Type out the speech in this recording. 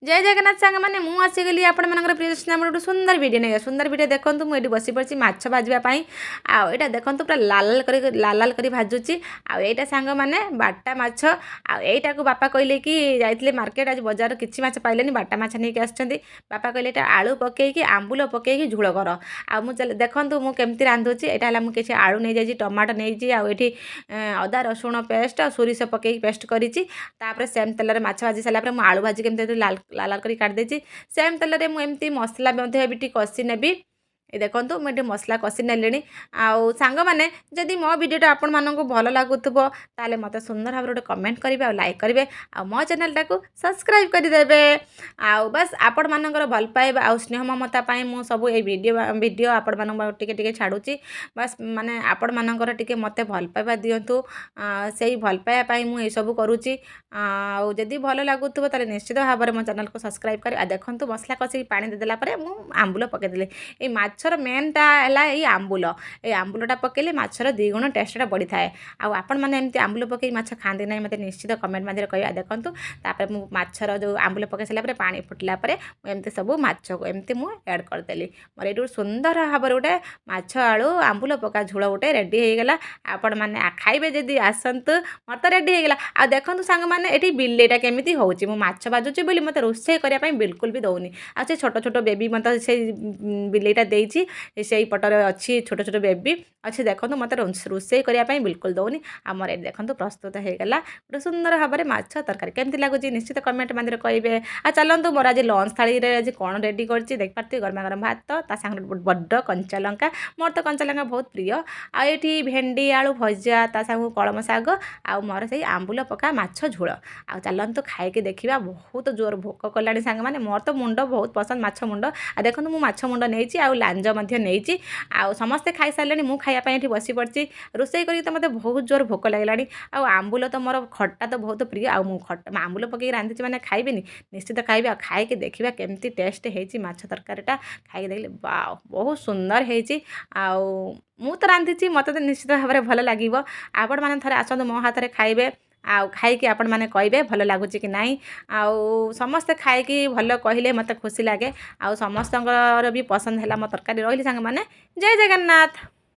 ଜୟ ଜଗନ୍ନାଥ ସାଙ୍ଗମାନେ, ମୁଁ ଆସିଗଲି ଆପଣମାନଙ୍କର ପ୍ରିୟ ଆମର ଗୋଟେ ସୁନ୍ଦର ଭିଡ଼ିଓ ନେଇ। ସୁନ୍ଦର ଭିଡ଼ିଓ ଦେଖନ୍ତୁ, ମୁଁ ଏଠି ବସି ପଡ଼ିଛି ମାଛ ଭାଜିବା ପାଇଁ। ଆଉ ଏଇଟା ଦେଖନ୍ତୁ, ପୁରା ଲାଲ ଲାଲ କରି, ଲାଲ ଲାଲ କରି ଭାଜୁଛି। ଆଉ ଏଇଟା ସାଙ୍ଗମାନେ ବାଟା ମାଛ। ଆଉ ଏଇଟାକୁ ବାପା କହିଲେ କି, ଯାଇଥିଲେ ମାର୍କେଟ ଆଜି, ବଜାର କିଛି ମାଛ ପାଇଲେନି, ବାଟା ମାଛ ନେଇକି ଆସିଛନ୍ତି। ବାପା କହିଲେ ଏଇଟା ଆଳୁ ପକେଇକି, ଆମ୍ବୁଲ ପକେଇକି ଝୋଳ କର। ଆଉ ମୁଁ ଦେଖନ୍ତୁ ମୁଁ କେମିତି ରାନ୍ଧୁଛି। ଏଇଟା ହେଲା, ମୁଁ କିଛି ଆଳୁ ନେଇଯାଇଛି, ଟମାଟୋ ନେଇଛି, ଆଉ ଏଠି ଅଦା ରସୁଣ ପେଷ୍ଟ ଆଉ ସୋରିଷ ପକେଇକି ପେଷ୍ଟ କରିଛି। ତାପରେ ସେମ୍ ତେଲରେ ମାଛ ଭାଜି ସାରିଲା ପରେ ମୁଁ ଆଳୁ ଭାଜି କେମିତି ଲାଲ ଲାଲ ଲାଲ କରି କାଟିଦେଇଛି। ସେମ୍ ତେଲରେ ମୁଁ ଏମିତି ମସଲା ମଧ୍ୟ ବି ଟିକେ କଷି ନେବି। ଏ ଦେଖନ୍ତୁ, ମୁଁ ଏଠି ମସଲା କଷି ନେଲିଣି। ଆଉ ସାଙ୍ଗମାନେ, ଯଦି ମୋ ଭିଡ଼ିଓଟା ଆପଣମାନଙ୍କୁ ଭଲ ଲାଗୁଥିବ, ତାହେଲେ ମୋତେ ସୁନ୍ଦର ଭାବରେ ଗୋଟେ କମେଣ୍ଟ କରିବେ ଆଉ ଲାଇକ୍ କରିବେ ଆଉ ମୋ ଚ୍ୟାନେଲଟାକୁ ସବସ୍କ୍ରାଇବ୍ କରିଦେବେ। ଆଉ ବାସ୍, ଆପଣମାନଙ୍କର ଭଲ ପାଇବା ଆଉ ସ୍ନେହ ମମତା ପାଇଁ ମୁଁ ସବୁ ଏଇ ଭିଡ଼ିଓ ଆପଣମାନଙ୍କୁ ଟିକେ ଟିକେ ଛାଡ଼ୁଛି। ବାସ୍, ମାନେ ଆପଣମାନଙ୍କର ଟିକେ ମୋତେ ଭଲ ପାଇବା ଦିଅନ୍ତୁ, ସେଇ ଭଲ ପାଇବା ପାଇଁ ମୁଁ ଏସବୁ କରୁଛି। ଆଉ ଯଦି ଭଲ ଲାଗୁଥିବ, ତାହେଲେ ନିଶ୍ଚିତ ଭାବରେ ମୋ ଚ୍ୟାନେଲକୁ ସବସ୍କ୍ରାଇବ୍ କରି। ଆଉ ଦେଖନ୍ତୁ, ମସଲା କଷିକି ପାଣି ଦେଇଦେଲା ପରେ ମୁଁ ଆମ୍ବୁଲ ପକାଇଦେଲି। ଏଇ ମାଛର ମେନ୍ଟା ହେଲା ଏଇ ଆମ୍ବୁଲ। ଏଇ ଆମ୍ବୁଲଟା ପକାଇଲେ ମାଛର ଦ୍ୱିଗୁଣ ଟେଷ୍ଟଟା ବଢ଼ିଥାଏ। ଆଉ ଆପଣମାନେ ଏମିତି ଆମ୍ବୁଲ ପକାଇ ମାଛ ଖାଆନ୍ତି ନାହିଁ, ମୋତେ ନିଶ୍ଚିତ କମେଣ୍ଟ ମାଧ୍ୟମରେ କହିବା। ଦେଖନ୍ତୁ, ତାପରେ ମୁଁ ମାଛର ଯେଉଁ ଆମ୍ବୁଲ ପକାଇ ସାରିଲା ପରେ, ପାଣି ଫୁଟିଲା ପରେ ମୁଁ ଏମିତି ସବୁ ମାଛକୁ ଏମିତି ମୁଁ ଆଡ଼୍ କରିଦେଲି। ମୋର ଏଇଠି ଗୋଟେ ସୁନ୍ଦର ଭାବରେ ଗୋଟେ ମାଛ ଆଳୁ ଆମ୍ବୁଲ ପକା ଝୋଳ ଗୋଟେ ରେଡ଼ି ହେଇଗଲା। ଆପଣମାନେ ଖାଇବେ ଯଦି ଆସନ୍ତୁ, ମୋର ତ ରେଡ଼ି ହେଇଗଲା। ଆଉ ଦେଖନ୍ତୁ ସାଙ୍ଗମାନେ, ଏଠି ବିଲେଇଟା କେମିତି ହେଉଛି। ମୁଁ ମାଛ ଭାଜୁଛି ବୋଲି ମୋତେ ରୋଷେଇ କରିବା ପାଇଁ ବିଲକୁଲ ବି ଦେଉନି। ଆଉ ସେ ଛୋଟ ଛୋଟ ବେବି ମୋତେ ସେଇ ବିଲେଇଟା ଦେଇଛି। ସେଇ ପଟରେ ଅଛି, ଛୋଟ ଛୋଟ ବେବି ଅଛି। ଦେଖନ୍ତୁ, ମୋତେ ରୋଷେଇ କରିବା ପାଇଁ ବିଲକୁଲ ଦେଉନି। ଆମର ଏଠି ଦେଖନ୍ତୁ, ପ୍ରସ୍ତୁତ ହେଇଗଲା ଗୋଟେ ସୁନ୍ଦର ଭାବରେ ମାଛ ତରକାରୀ। କେମିତି ଲାଗୁଛି, ନିଶ୍ଚିତ କମେଣ୍ଟ ମାଧ୍ୟମରେ କହିବେ। ଆଉ ଚାଲନ୍ତୁ, ମୋର ଆଜି ଲଞ୍ଚ ଥାଳିରେ ଆଜି କ'ଣ ରେଡ଼ି କରିଛି ଦେଖିପାରୁଥିବେ। ଗରମା ଗରମ ଭାତ, ତା ସାଙ୍ଗରେ ବଡ଼ କଞ୍ଚା ଲଙ୍କା, ମୋର ତ କଞ୍ଚା ଲଙ୍କା ବହୁତ ପ୍ରିୟ। ଆଉ ଏଠି ଭେଣ୍ଡି ଆଳୁ ଭଜା, ତା ସାଙ୍ଗକୁ କଳମ ଶାଗ, ଆଉ ମୋର ସେଇ ଆମ୍ବୁଲ ପକା ମାଛ ଝୋଳ। ଆଉ ଚାଲନ୍ତୁ ଖାଇକି ଦେଖିବା, ବହୁତ ଜୋର ଭୋକ କଲାଣି ସାଙ୍ଗମାନେ। ମୋର ତ ମୁଣ୍ଡ ବହୁତ ପସନ୍ଦ, ମାଛ ମୁଣ୍ଡ। ଆଉ ଦେଖନ୍ତୁ, ମୁଁ ମାଛ ମୁଣ୍ଡ ନେଇଛି ଆଉ ଲାଞ୍ଜ ମଧ୍ୟ ନେଇଛି। ଆଉ ସମସ୍ତେ ଖାଇସାରିଲେଣି, ମୁଁ ଖାଇବା ପାଇଁ ଏଠି ବସି ପଡ଼ିଛି। ରୋଷେଇ କରିକି ତ ମୋତେ ବହୁତ ଜୋର ଭୋକ ଲାଗିଲାଣି। ଆଉ ଆମ୍ବୁଲ ତ ମୋର ଖଟା ତ ବହୁତ ପ୍ରିୟ। ଆଉ ମୁଁ ଖଟା ଆମ୍ବୁଲ ପକେଇକି ରାନ୍ଧିଛି ମାନେ ଖାଇବିନି? ନିଶ୍ଚିତ ଖାଇବି। ଆଉ ଖାଇକି ଦେଖିବା କେମିତି ଟେଷ୍ଟ ହେଇଛି ମାଛ ତରକାରୀଟା। ଖାଇକି ଦେଖିଲି, ବାଓ, ବହୁତ ସୁନ୍ଦର ହେଇଛି। ଆଉ ମୁଁ ତ ରାନ୍ଧିଛି, ମୋତେ ତ ନିଶ୍ଚିତ ଭାବରେ ଭଲ ଲାଗିବ। ଆପଣମାନେ ଥରେ ଆସନ୍ତୁ, ମୋ ହାତରେ ଖାଇବେ ଆଉ ଖାଇକି ଆପଣମାନେ କହିବେ ଭଲ ଲାଗୁଛି କି ନାହିଁ। ଆଉ ସମସ୍ତେ ଖାଇକି ଭଲ କହିଲେ ମୋତେ ଖୁସି ଲାଗେ। ଆଉ ସମସ୍ତଙ୍କର ବି ପସନ୍ଦ ହେଲା ମୋ ତରକାରୀ। ରହିଲି ସାଙ୍ଗମାନେ, ଜୟ ଜଗନ୍ନାଥ।